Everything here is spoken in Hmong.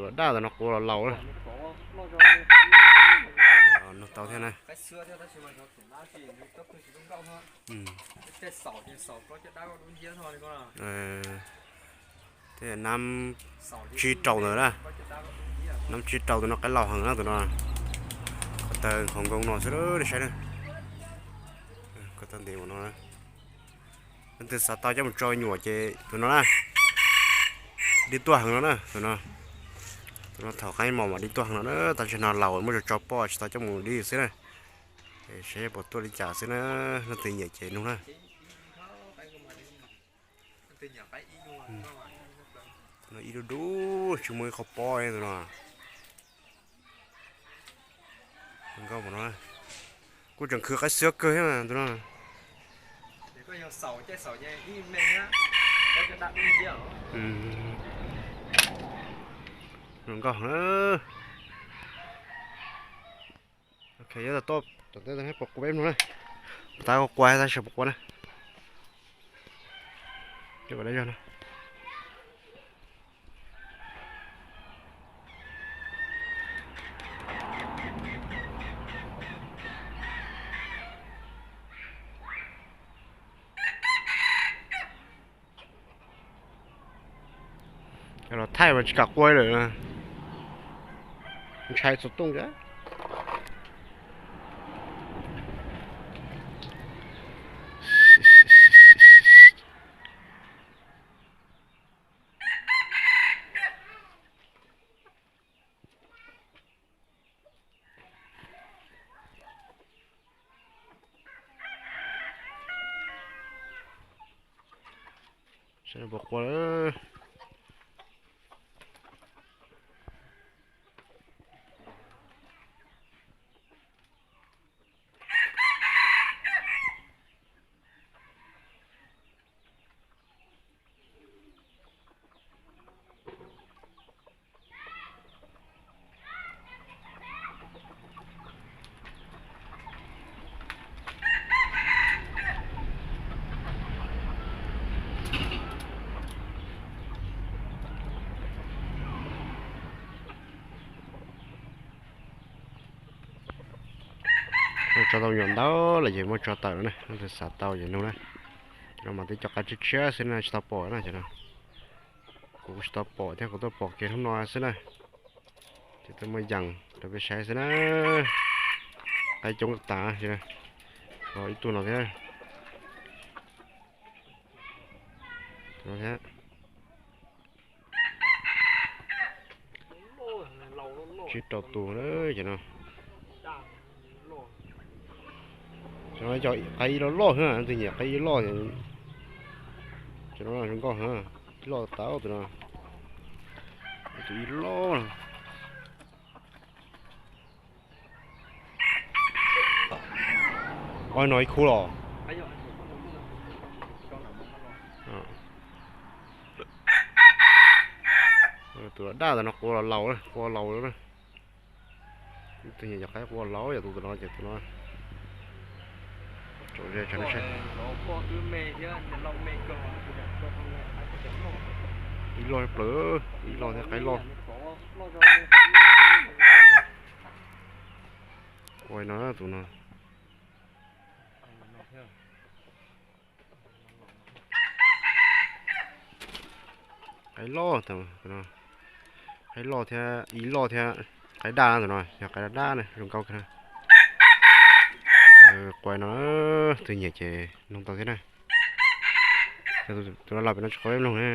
Tus daj ntawm no quav los laus na. Nug tau thiab na. Tej nab tsib rau ntawd na. Nab tsib rau tus no qaib laus heev na tus no. Ko taw qhov nkoos no xwb nej saib na. Ko taw ntev ua no. Leej twg xav tau coj mus tso nyuam ces tus no na. Dib tuaj heev no na tus no. Tus no thaum qaib mos mas dib tuaj heev no na, tab sis no laus muab tso tso poj tsis tau coj mus dib xwb na. Saib puas tuaj li cas xwb na, leej twg nyiam ces nug na. Tus no ib dub dub tsis muaj ib qho pob tus no. Nkauj no, kuj tseem khwv qaib xiab kawg thiab tus no. Zoo nkauj na. Ok, yuav tau tuaj tom ntej puas qua peb mloog na. Puas tau qua tab sis puas qua na. Coj kom dab zog na. Los thaij mas tsis kam qua lawm. Ntshai txhua tooj thiab. Saib puas qua. Muab tso tau nyuam ntau lawm ces muab tso tawm no na, leej twg xav tau ces nug na. Cov no mas twb cov qaib tshiab tshiab xwb na, tsis tau pom na cov no. Kuv tsis tau pom thiab, kuv tuaj pom kiag hnub no xwb na. Ces tuaj muab yees rau peb saib xwb na. Qaib coob tas, ib tug no thiab. Tsib rau tus na cov no. Cov no cov qaib ib loj loj xwb, leej twg nyiam qaib ib loj. Cov no zoo nkauj heev, ib loj tas tus no. Tus ib loj. Ua no ib khub los. Tus daj ntawm no quav los laus, quav laus lawm na. Tus nyiam cov qaib quav laus yog tus no ces tus no. Ib loj plaws, ib loj thiab qaib loj. Ua no tus no. Qaib loj, qaib loj thiab ib loj thiab. Qaib daj na tus no, yog qaib daj daj na, zoo nkauj kawg na. Qua no, tus nyiam ces nug tau thiab na. Tus no los pem no tsis quav peb mloog na.